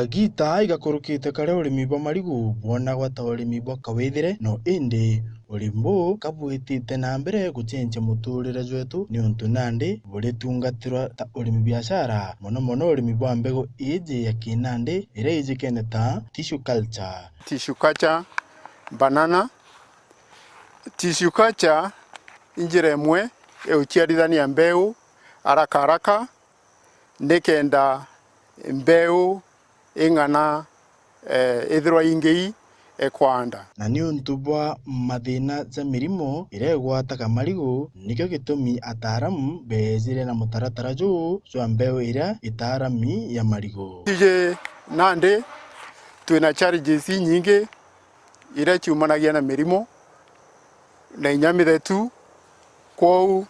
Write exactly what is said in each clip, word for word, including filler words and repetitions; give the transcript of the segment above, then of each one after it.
Kagiita igakurukite karia urimi bwa marigu bwonagwa ta urimi bwa kawithire, no indi urimi buu kabwitite na mbere gucenjia muturire jwetu, niuntu nandi buritungatirwa ta urimi biashara, mono mono urimi bwa mbegu iiji ya kinandi iria ijikene ta tissue culture. Tissue culture, banana. Tissue culture i njira imwe ya uciarithania mbeu haraka haraka, nikenda mbeu ing'ana, eh, ithirwa ingi, eh, kwanda. Na niuntu bwa mathina ja mirimo iria igwataga marigu, nikio gitumi ataaramu beejire na mutaratara juu jwa mbeu iria itaarami ya marigu. Tiji nandi twina challenges inyingi iria ciumanagia na mirimo na inya mithetu. Kwou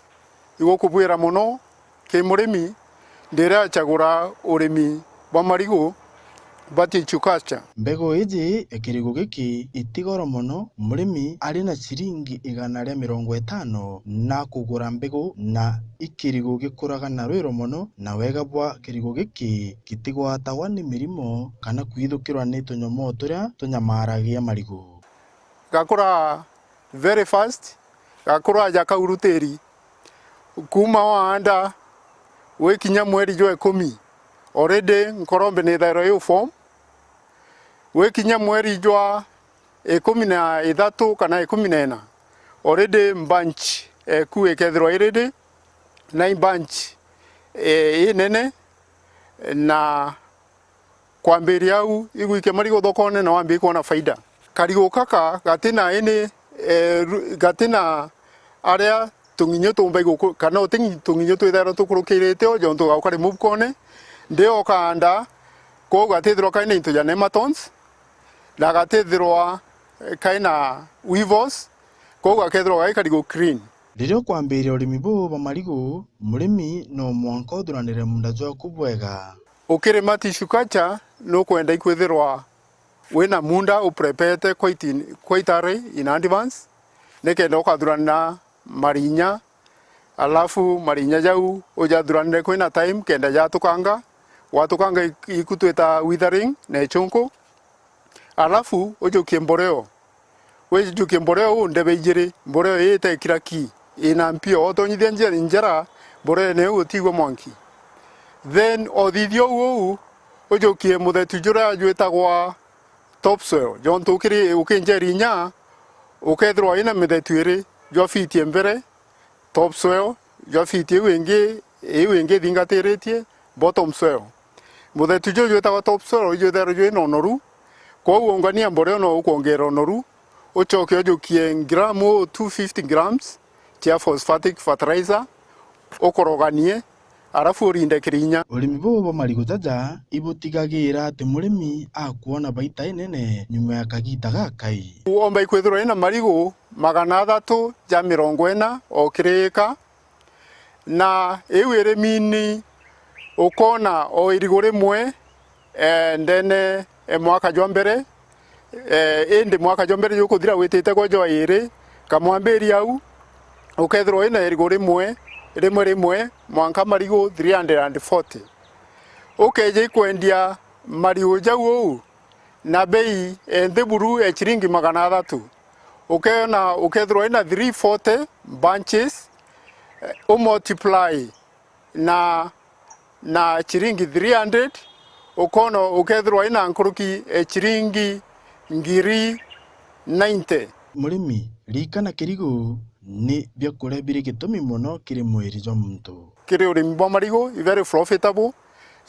igukubwira mono ki murimi, ndiria acagura urimi bwa marigu bwa tissue culture. Mbegu iji ya kirigu giki iti goro mono, murimi ari na ciringi igana ria mirongo itano na kugura mbegu, na i kirigu gikuraga na rwiro mono, na wega bwa kirigu giki gitigwatagwa ni mirimo kana kwithukirwa ni tunyomoo turia tunyamaragia marigu. Gakura very fast, gakura jakauru tiri. Kuuma waanda, gwikinya mweri jwa ikumi, already nkorombe nithairwa i form. Gwikinya mweri jwa ikumi na ithatu kana ikumi na ina, already bunch eku ikethirwa i ready, na i bunch, eh, inene, na kwambiria au, igwikia marigu thokone na wambie kwona faida. Karigu kaka gatina ini, eh, ru-, gatina aria tung'inyu tumba iguku-, kana uti tung'inyu twithairwa tukurukirite o, jontu gauka ri mubukone, ndi o kaanda, kwou gatithirwa kaina into ja nematodes, na gatithirwa, eh, kaina weevils, kwou gakethirwa gai karigu clean. Riria ukwambiria urimi buu bwa marigu, murimi no mwanka uthuranire munda jwaku bwega. Ukirima tissue culture, nukwenda ikwithirwa wina munda uprepete quite in, quite early in advance, nikenda ukathuranira marinya, alafu marinya jau ujathuranire kwina time kenda jatukanga, gwatukanga ik-, iku twita withering na ichunku, alafu ujukie mboreo. Wijukie mboreo uu ndebe ijiri, mboreo ii itekira ki, ina mpio. Otonyithia njia njera, mboreo niu utigwe mwanki. Then othithia uu uu, ujukie muthetu juria jwitagwa topsoil. Jontu ukiri-, ukinjeri inya, ukethirwa wina mithetu iri, jwa fiti mbere, top soil, jwa fiti iu ingi, iu ingi ithingatiritie, bottom soil. Muthetu juu jwitagwa top soil, ijwithairwa jwina unoru, kwou ungania mboreo no ukwongera unoru, ucoke ujukie ngramu two fifty grams cia phosphatic fertilizer, ukoroganie, arafu urinde kirinya. Urimi buu bwa marigu jaja ibutigagira ati murimi akwona baita inene nyuma ya kagiita gakai. Uomba ikwithirwa ina marigu magana athatu ja mirongo ina o kiri ika, na iu irimini ukona o irigu rimwe, eh, ndene, eh, mwaka jwa mbere, eh, indi mwaka jwa mbere jukuthira witite gwe jwa iri, kamwambiria au, ukethirwa wina irigu rimwe, rimwe rimwe, mwanka marigu three hundred and forty. Ukeeja ikwendia marigu jau uu na bei e nthi buru e ciringi magana athatu. Ukeona, ukethirwa wina three forty bunches, eh, umultiply na, na ciringi three hundred, ukona ukethirwa wina nkuruki e ciringi ngiri ninety. Murimi, ririkana kirigu ni biakuria biri gitumi mono kiri mwiri jwa muntu. Kiri urimi bwa marigu, i very profitable,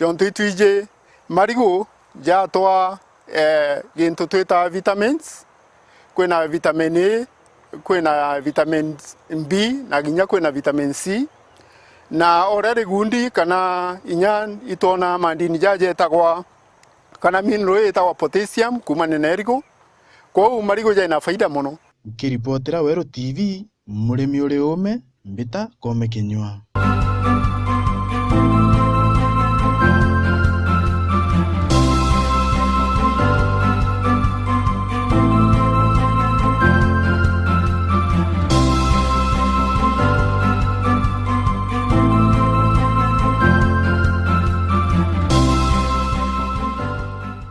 jontu itwiji marigu jatwaa, eh, gintu twita vitamins. Kwina vitamin A, kwina vitamin B, na kinya kwina vitamin C. Na uria rigundi kana inya itwona mandini jajetagwa kana mineral itagwa potassium kumania na irigu. Kwou marigu jaina faida mono. Nkiripotera Weru T V, murimi uri uume, mbita Kome Kinyua.